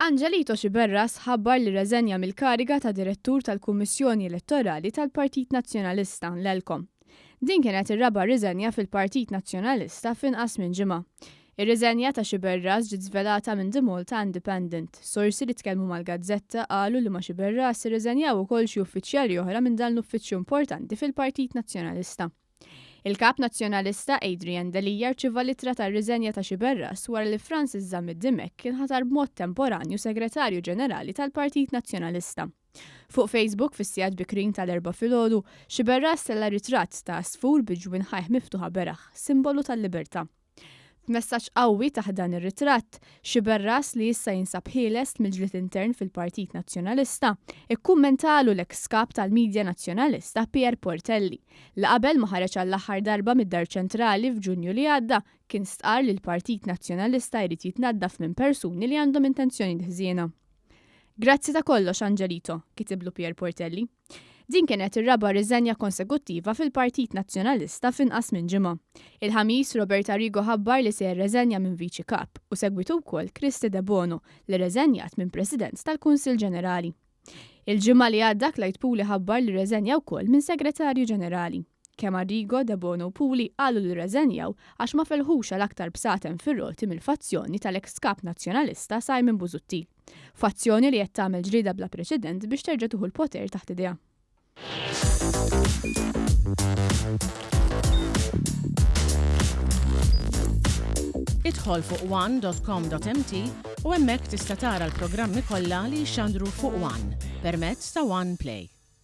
Angelito Sciberras ħabbar li rreżenja mill-kariga ta' Direttur tal-Kummissjoni Elettorali tal-Partit Nazzjonalista, l-ELCOM. Din kienet ir-raba' riżenja fil-Partit Nazzjonalista f'inqas minn ġimgħa. Ir-riżenja ta' Sciberras ġiet żvelata minn The Malta Independent. Sorsi li tkellmu mal-gazzetta qalu li ma' Sciberras irriżenjaw ukoll xi uffiċjali oħra minn dan l-uffiċċju importanti fil-Partit Nazzjonalista. Il-Kap Nazzjonalista Adrian Delia rċieva l-ittra tar-riżenja ta' Sciberras wara li Francis Zammit Dimech kien ħatar b'mod temporanju Segretarju Ġenerali tal-Partit Nazzjonalista. Fuq Facebook fis-sigħat bikrin tal-Erbgħa filgħodu, Sciberras tella' ritratt ta' għasfur bi ġwinħajh miftuħa beraħ, simbolu tal-libertà. F'messaġġ qawwi taħt dan ir-ritratt, Sciberras li issa jinsab ħieles mill-ġlied intern fil-Partit Nazzjonalista, ikkummentalu l-eks Kap tal-Media Nazzjonalista Pierre Portelli, li qabel ma ħareġ għall-aħħar darba mid-Dar Ċentrali f'Ġunju li għadda kien stqarr li l-Partit Nazzjonalista jrid jitnaddaf minn persuni li għandhom intenzjonijiet ħżiena. Grazzi ta' kollox Angelito, kitiblu Pierre Portelli. Din kienet ir-raba' riżenja konsekuttiva fil-Partit Nazzjonalista f'inqas minn ġimgħa. Il-Ħamis, Robert Arrigo ħabbar li se jirreżenja minn Viċi Kap u segwitu wkoll Kristy Debono li rreżenjat minn President tal-Kunsill Ġenerali. Il-Ġimgħa li għadda Clyde Puli ħabbar li rreżenja wkoll minn Segretarju Ġenerali. Kemm Arrigo, Debono u Puli qalu li rreżenjaw għax ma felħux għal aktar bsaten fir-roti mill-fazzjoni tal-eks Kap Nazzjonalista Simon Busuttil. Fazzjoni li qed tagħmel ġlieda bla preċedent biex terġa' tieħu l-poter taħt idejha. Idħol fuq one.com.mt u hemmhekk tista' tara l-programmi kollha li jixxandru fuq One permezz ta' One Play.